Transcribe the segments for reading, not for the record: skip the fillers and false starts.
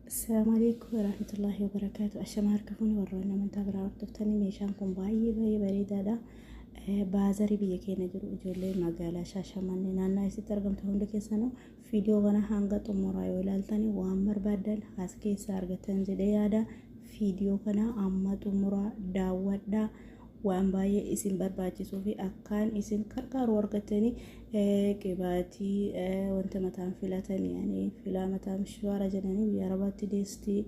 Assalamu alaikum warahmatullahi wabarakatuh. Ashama harka fuuni warroonni amantaa biraa hordoftanii meeshaan kun baay'ee baay'ee bareedaadha. Baazarii biyya keenya jiru ijoollee magaalaa Shaashamannee naannaa isitti argamtu hundi keessanuu viidiyoo kana hanga xumuraa yoo ilaaltanii waan barbaaddan as keessaa argattan jedhee yaada. Viidiyoo kana amma xumuraa daawwadhaa. Waan baay'ee isin barbaachisuu fi akkaan isin qarqaaru argattanii qibaatii wanta mataan filatanii yani filaa mataan shuwaara jedhanii biyya Arabaatti deestii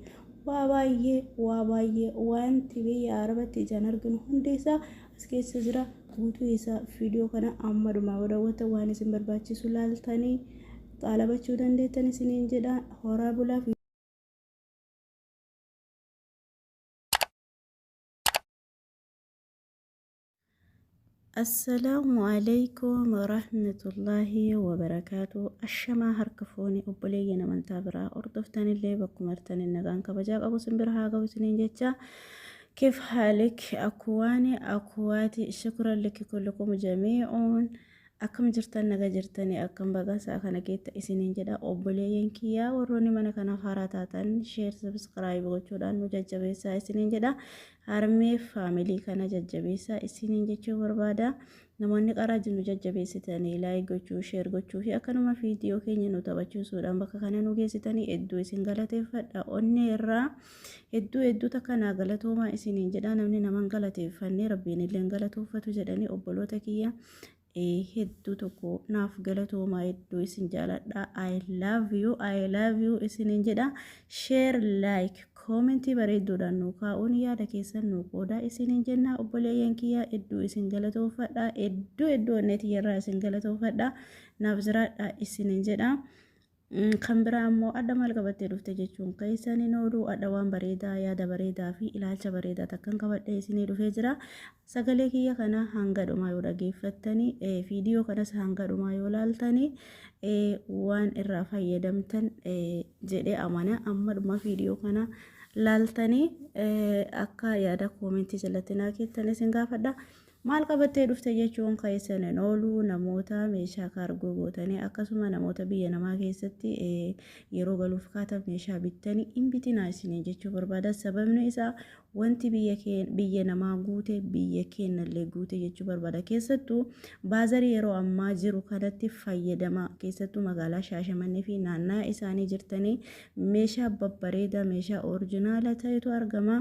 waa baay'ee waa baay'ee wanti biyya Arabatti ijaan arginu hundi isaa as keessa jira. Guutuu isaa viidiyoo kana amma dhumaa yoo daawwattan waan isin barbaachisu laaltanii xaalabachuu dandeettan isiniin jedha. Horaa bulaa. Assalaamu alaikum warahmatullaahi wabarakaatu. Ashamaa harka fuuni obboleeyyan amantaa biraa hordoftanillee bakkuma jirtaniin nagaan kabajaa qabu isin bira haa ga'u isiniin jecha. Kif haalik akkuwaani akkuwaati shukran laki kullukum jamii'uun. Akkam jirtan naga jirtanii akkam baga sa'a kana geetta isiniin jedha obboleeyyan kiyyaa warroonni mana kanaaf haaraa taatan sheer subscribe gochuudhaan nu jajjabeessaa isiniin jedha. Harmee faamilii kana jajjabeessaa isiniin jechuu barbaada. Namoonni qaraa nu jajjabeessitanii laayik gochuu, sheer gochuu fi akkanuma viidiyoo keenya nu taphachiisuudhaan bakka kana nu geessitanii hedduu isin galateeffadha. Onnee irraa hedduu hedduu takka naa galatoomaa isiniin jedha. Namni naman galateeffanne rabbiin illee galatoofatu jedhanii obboloota kiyya hedduu tokko naaf galatoomaa, hedduu isin jaaladha. I love you, I love you isiniin jedha. Share, like, koomentii bareedduudhaan nu kaa'uun yaada keessan nu qoodaa isiniin jenna. Obboleeyyan kiyya hedduu isin galatoofadha. Hedduu hedduu onnee tiyyarraa isin galatoofadha. Naaf jiraadha isiniin jedha. Kan biraa immoo adda maal qabattee dhufte jechuun keessan hin oolu. Adda waan bareedaa, yaada bareedaa fi ilaalcha bareedaa takkan qabadhee isinii dhufee jira. Sagalee kiyya kana hanga dhumaa yoo dhageeffattanii, viidiyoo kanas hanga dhumaa yoo laaltanii waan irraa fayyadamtan jedhee amana. Amma dhuma viidiyoo kana laaltanii akka yaada koomentii jalatti naa keettan isin gaafadha. Maal qabattee dhufte jechuun keessan hin oolu. Namoota meeshaa kaargoo gootanii akkasuma namoota biyya namaa keessatti yeroo galuuf kaatan meeshaa bittanii hin bitinaa isiniin jechuu barbaada. Sababni isaa wanti biyya biyya namaa guute biyya keenyallee guute jechuu barbaada. Keessattuu baazarii yeroo ammaa jiru kanatti fayyadama. Keessattuu magaalaa Shaashamannee fi naannaa isaanii jirtanii meeshaa babbareedaa, meeshaa orijinaala ta'etu argama.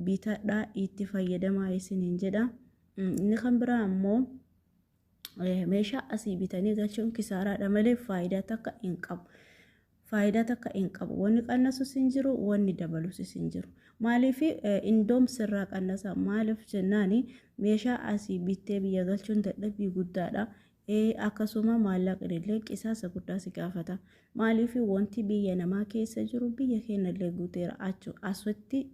Bitadhaa itti fayyadamaa isiniin jedha. Inni kan biraa ammoo meeshaa asii bitanii galchuun kisaaraadha malee faayidaa takka hin qabu. Faayidaa takka hin qabu. Wanni qannasus hin jiru, wanni dabalus hin jiru. Maaliif indoom sirraa qannasa? Maaliif jennaani meeshaa asii bittee biyya galchuun dadhabbii guddaadha. Akkasuma maallaqni illee qisaasa guddaa si gaafata. Maaliif wanti biyya namaa keessa jiru biyya keenya illee guuteera. Asitti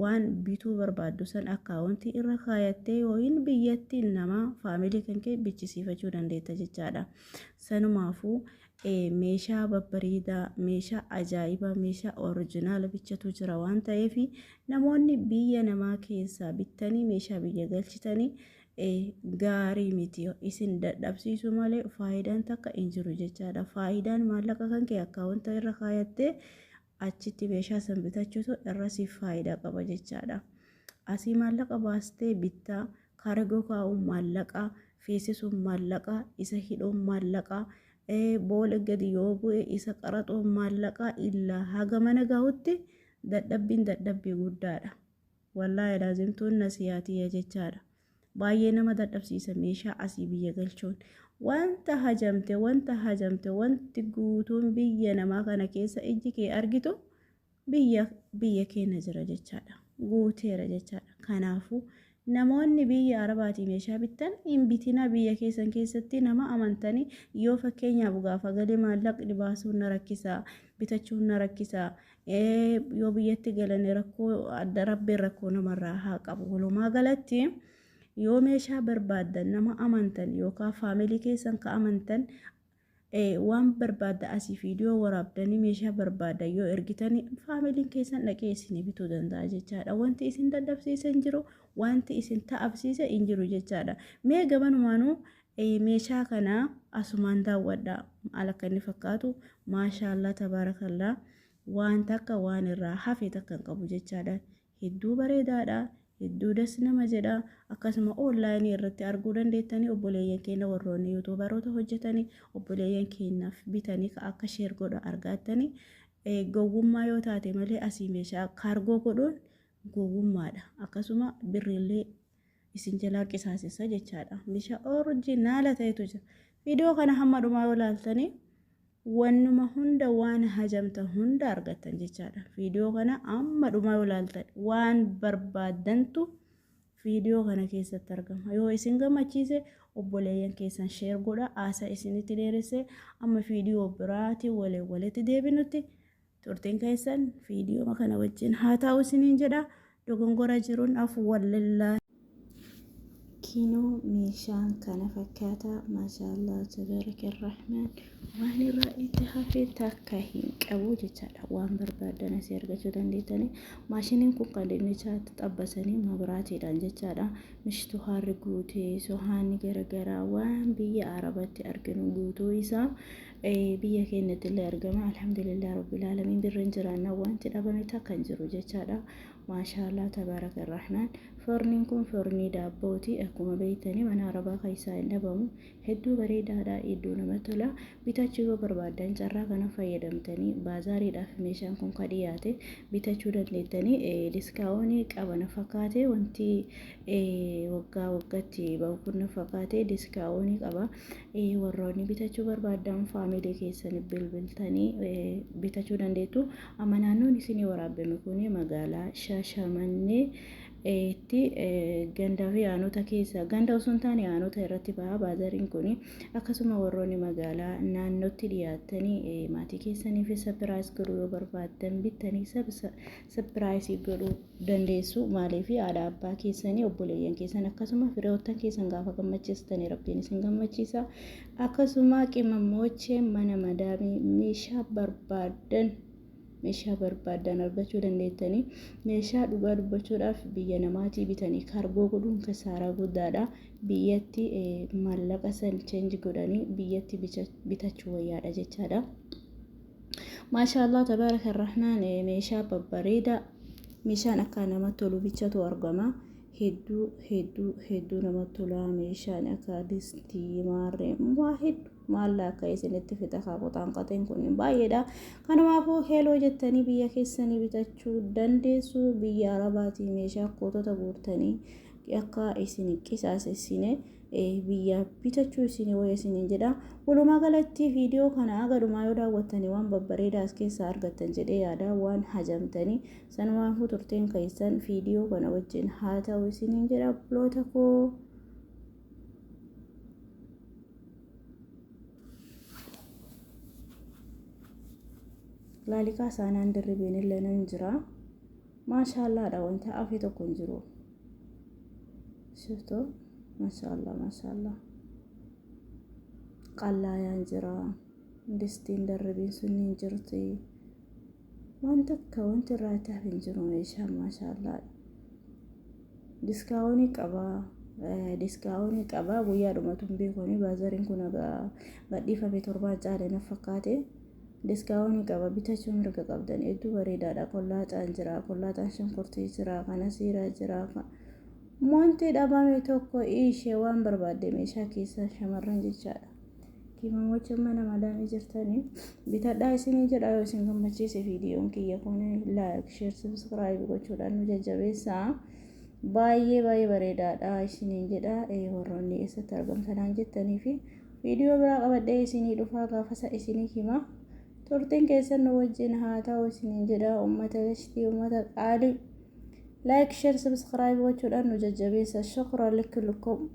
waan bituu barbaaddu san akkaawuntii irra kaayattee yookiin biyyatti nama faamilii kan kee bichisiifachuu dandeetta jechaadha. Sanumaafuu meeshaa babbareedaa, meeshaa ajaa'ibaa, meeshaa orijinaala bichatu jira waan ta'eef namoonni biyya namaa keessaa bittanii meeshaa biyya galchitanii gaarii miti, isin dadhabsiisu malee faayidaan takka hin jiru jechaadha. Faayidaan maallaqa kan kee akkaawunta irra kaayattee achitti meeshaa san bitachuutu irra siif faayidaa qaba jechaadha. Asii maallaqa baastee bittaa, kaargoo kaa'uun maallaqa, feesisuun maallaqa, isa hidhuun maallaqa, boola gadi yoo bu'e isa qaraxuun maallaqa, illaa haga mana gahutti dadhabbiin dadhabbii guddaadha. Wallaahi laazimtuun nasiyaatiyya jechaadha. Baay'ee nama dadhabsiisa meeshaa asii biyya galchuun. Wanta hajamte, wanta hajamte, wanti guutuun biyya namaa kana keessa ijji kee argitu biyya biyya keenya jira jechaadha. Guuteera jechaadha. Kanaafuu namoonni biyya Arabaatii meeshaa bittan hin bitinaa. Biyya keessan keessatti nama amantanii yoo fakkeenyaaf gaafa galii maallaqni baasuun na rakkisaa, bitachuun na rakkisaa, yoo biyyatti galanii rakkoo adda rabbiin rakkoo namarraa haa qabu. Walumaa galatti yoo meeshaa barbaaddan nama amantan yookaan faamilii keessan ka amantan waan barbaadda asii viidiyoo waraabdanii meeshaa barbaadda yoo ergitanii faamiliin keessan dhaqee isinii bituu danda'a jechaadha. Wanti isin dadhabsiise hin jiru, wanti isin ta'absiise hin jiru jechaadha. Mee gamanumaanuu meeshaa kana asumaan daawwadha. Maal akka inni fakkaatu, maashaallah tabaarakallaa. Waan takka waan irraa hafe takka hin qabu jechaadha. Hedduu bareedaadha. Hedduu das nama jedha. Akkasuma onlaayinii irratti arguu dandeettanii obboleeyyan keenya warroonni yuutuubaroota hojjetanii obboleeyyan keenyaaf bitanii akka share godha argaattanii gowwummaa yoo taate malee asii meeshaa kaargoo godhuun gowwummaadha. Akkasuma birriillee isin jalaa qisaasessa jechaadha. Meeshaa oriijinaala ta'etu jira. Viidiyoo kana hamma dhumaa yoo ilaaltanii wannuma hunda waan hajamta hunda argattan jechaadha. Viidiyoo kana amma dhumaa yoo ilaaltan waan barbaaddantu viidiyoo kana keessatti argama. Yoo isin gammachiise obboleeyyan keessan share godha. Haasa isinitti dheeresse amma viidiyoo biraatiin waliin walitti deebinutti turtiin keessan viidiyoo kana wajjin haa ta'u isiniin jedha. Dogongora jiruun afu wallillaa. Kinoo meeshaan kana fakkaata. Maashaallah tabaraka rahmaan. Waan irraa itti hafe takka hin qabu jechaadha. Waan barbaadan asii argachuu dandeettanii. Maashiniin kun kan dinnichaatti xabbasanii mabiraatiidhaan jechaadha. Mishtu haarri guutee sohaanni garaagaraa waan biyya Arabatti arginu guutuu isaa biyya keenyatti illee argama. Alhamdulillah rabbil aalamiin birra hin jiraanna wanti dhabame takka hin jiru jechaadha. Maashaallah tabaraka rahmaan. Forniin kun fornii daabbooti. Akkuma beektanii mana Arabaa keessaa hin dhabamu. Hedduu bareedaadha. Hedduu namatti tola. Bitachuu yoo barbaaddan carraa kana fayyadamtanii baazaariidhaaf meeshaan kun ka dhiyaate bitachuu dandeettanii. Diskaawonii qaba na fakkaate wanti waggaa waggaatti bahu kun na fakkaate diskaawonii qaba. Warroonni bitachuu barbaaddan faamilii keessan bilbiltanii bitachuu dandeettu. Amma naannoon isinii waraabame kun magaalaa Shaashamannee itti gandaa fi aanota keessa ganda osoo hin taane aanota irratti baha baazariin kun. Akkasuma warroonni magaalaa naannootti dhiyaattanii maatii keessaniif surprise godhuu yoo barbaaddan bittanii surprise godhuu dandeessu. Maaliif haadha abbaa keessanii obboleeyyan keessan akkasuma firoottan keessan gaafa gammachiistanii rabbiin isin gammachiisa. Akkasuma qimammochee mana madaamii meeshaa barbaaddan meeshaa barbaaddan argachuu dandeettanii. Meeshaa dhugaa dubbachuudhaaf biyya namaatii bitanii kaargoo godhuun kasaaraa guddaadha. Biyyatti maallaqa san change godhanii biyyatti bitachuu wayyaadha jechaadha. Maashaallah tabaaraka rahmaan meeshaa babbareedaa meeshaan akka namatti tolu bichatu argama. Hedduu hedduu hedduu namatti tola meeshaan akka distii maarree waa hedduu maalla akka isinitti fixa kaaqoxaan qaxeen kun baay'eedha. Kanumaafuu heeloo jettanii biyya keessanii bitachuu dandeessu. Biyya Arabaatii meeshaa kootota guurtanii akka isin qisaasessine biyya bitachuu isin wayya isiniin jedha. Walumaa galatti viidiyoo kana haga dhumaa yoo daawwattanii waan babbareedaa as keessaa argattan jedhee yaada waan hajamtanii sanumaafuu turteen keessan viidiyoo kana wajjin haa ta'u isiniin jedha obboloota koo. Laalikaa saanaan dirribeen illee nan jira. Maashaallaadha wanta hafe tokko hin jiru. Shiftoo maashaallah maashaallah. Qallaayaan jira. Distiin darribiin sun hin jirti. Waan takka wanti irraa itti hafe hin jiru meeshaan maashaallaadha. Diskaawonii qaba. Diskaawonii qaba guyyaa dhumatu hin beekuni baazariin kun gadhiifame torbaan caale na fakkaate. Diskaawonii qaba bitachuu mirga qabdan hedduu bareedaadha. Kollaaxaan jira kollaaxaan shunkurtii jira kana siiraa jira. Wanti dhabame tokko ishee waan barbaadde meeshaa keessa shamarran jechaadha. Kimamocha mana madaamii jirtanii bitadhaa isinii jedha yoo isin gammachiise viidiyoon kiyya kun like share subscribe gochuudhaan nu jajjabeessaa. Baay'ee baay'ee bareedaadha isiniin jedha warroonni eessatti argamtanaan jettanii fi viidiyoo biraa qabadhee isinii dhufaa gaafasa isinii hima. Turtiin keessan nu wajjin haa ta'u isiniin jedha uummata gashtii uummata qaalii. Like share subscribe gochuudhaan nu jajjabeessa. Shukran likullukum.